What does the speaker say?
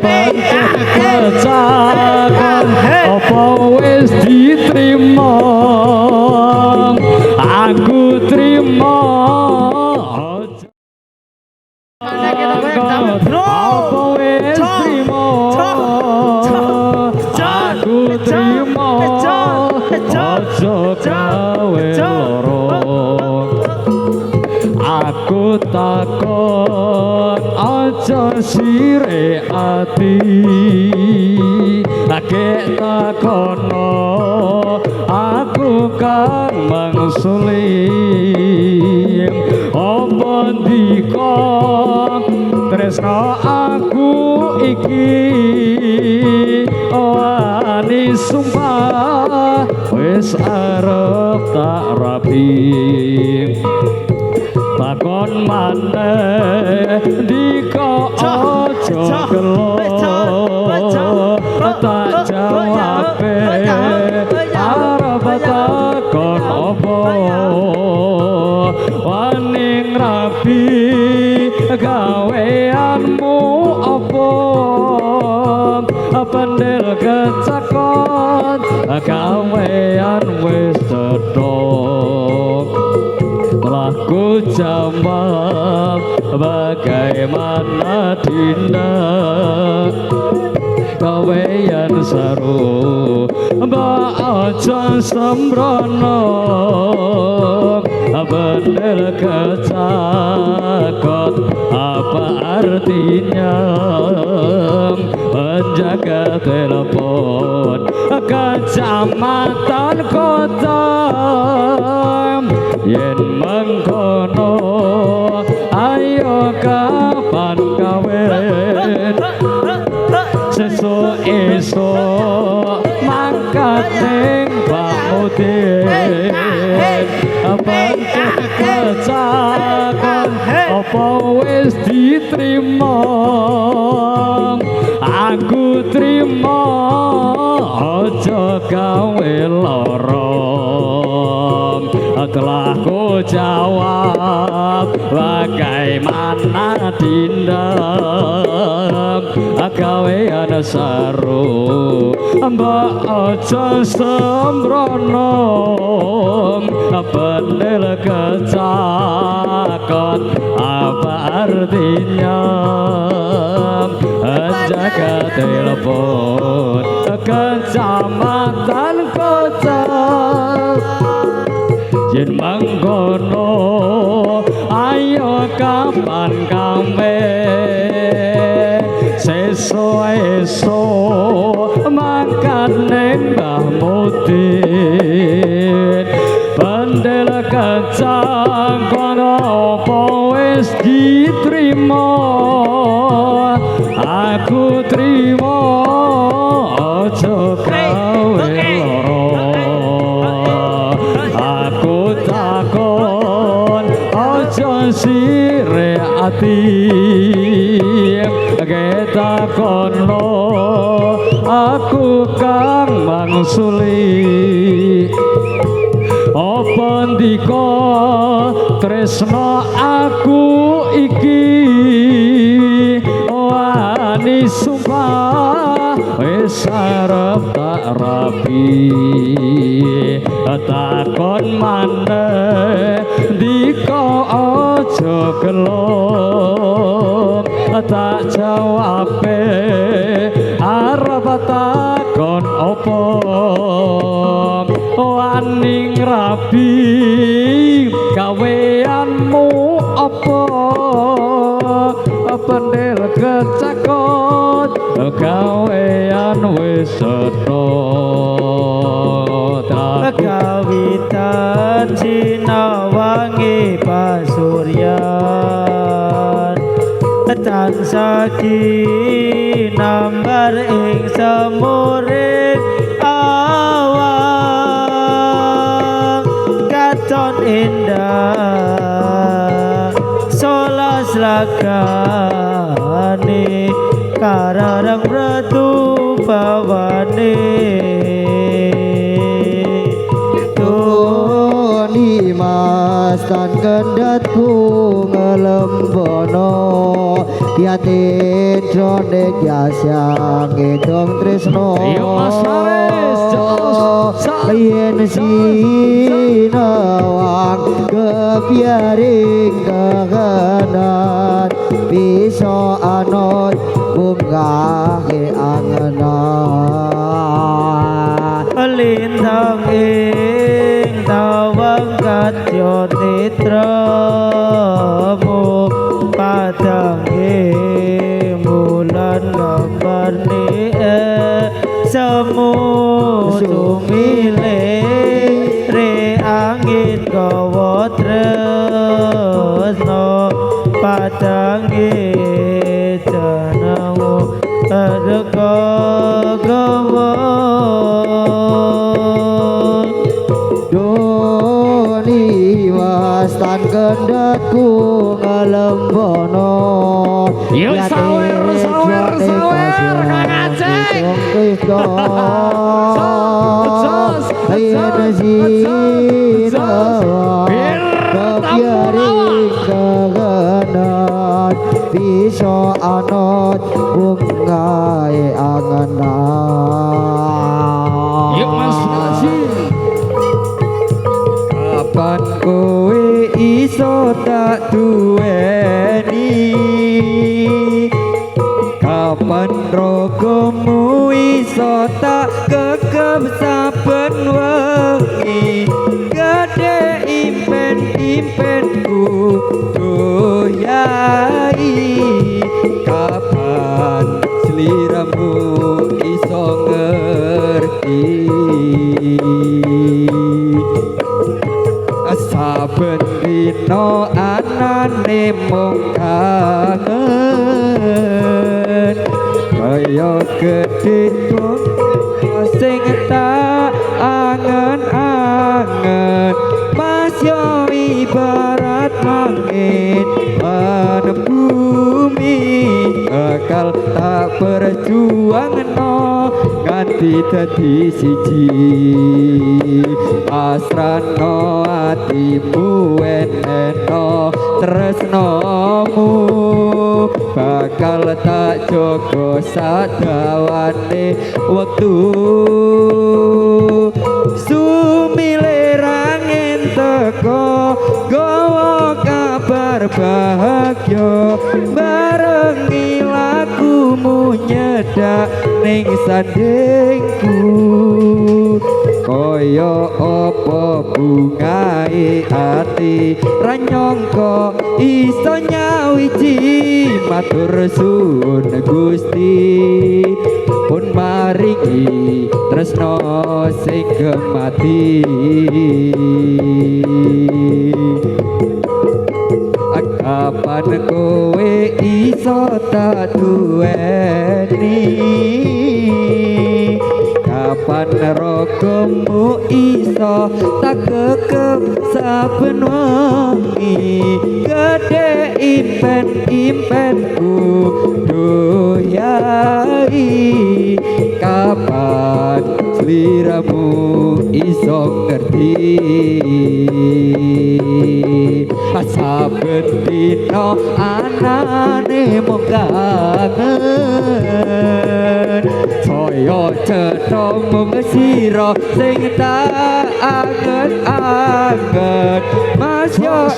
Pentil kecakon apa wis diterima? Aku trimo. Apa wis trimo? Aku trimo. Aja gawe loro. Aku takon, aja sire ati. Ake takono, aku kang mangsuli. Apa ndika tresno aku iki wani sumpah wis arep tak rabi. Takon maneh, ndika aja gelo. Tak jawabe, arep takon apa? Wani ngrabi gaweanmu apa? Pendel kecakon gawean wis cetha. Telah ku jawab, bagaimana dinda gawean saru? Mbak aja sembrono. Pendel kecakot apa artinya? Penjaga telepon kecamatan kota. Yen mengkono, ayo kapan kawin? Sesuk esuk mangkat ning Pak Mudin. Pentil kecakon apa wis diterima? Aku trimo. Aja gawe lara. Telah ku jawab, bagaimana dinda gawean saru? Mbak aja sembrono. Pendel kecakon apa artinya? Jaga telepon kecamatan kota. Yen mangkono, ayo kapan kawin? Sesuk esuk mangkat ning Mbah Mudin. Pendel kecakon apa wis diterima? Aku trimo. Aja gawe lara. Aku takon, aja sire ati. Takono, aku kang mangsuli. Apa ndika tresno aku iki wani sumpah wis arep tak rabi. Takon maneh, ndika aja gelo. Tak jawabe, arep takon apa? Wani ngrabi gaweanmu apa? Pendel kecakot gawean wis cetha. Kawitan sinawangi pasuryan tansah kinambar ing semuring awang katon indah solas lagane kararang ratu bawane. Tuni mas tan kendhatku ngelembono. Yatindrone jasyang ngidung tresno. Yo Mas Haris, jos, Yen sinawang kebiaring kahanan bisa anut bungahe angenan. Lintang ing tawang kadya titramu padange bulan gambarne semu sumile re angin gawa tresno padange jenengmu reka gawa. Doni wastan kendetku ngelembono. Yo sawer sawer sawer Kang Aceng. Yen sinawang kebiaring kahanan bisa anut bungae angenan. Yuk Mas Haji. Kapan kowe iso tak duweni, kapan rogomu iso tak kekep saben wengi. Gede impen-impenku duh yai, kapan sliramu iso ngerti. Saben dina anane mung kangen kaya gedhe sing tak angen-angen. Mas yo ibarat langit lan bumi bakal tak perjuangno nganti dadi siji. Pasrahno atimu eneno tresnomu bakal tak jaga sadawane wektu. Sumile rangin teko gawa kabar bahagia barengi lakumu nyedak ning sandingku. Kaya apa bungae ati ra nyangka iso nyawiji. Matur suwun Gusti pun maringi tresno sing gemati. Kapan kowe iso tak duweni, kapan rogomu iso tak kekep saben wengi. Gede impen-impenku duh yai, kapan sliramu iso ngerti. Saben dina anane mung kangen saya cetha mung sira sing tak angen-angen. Mas yo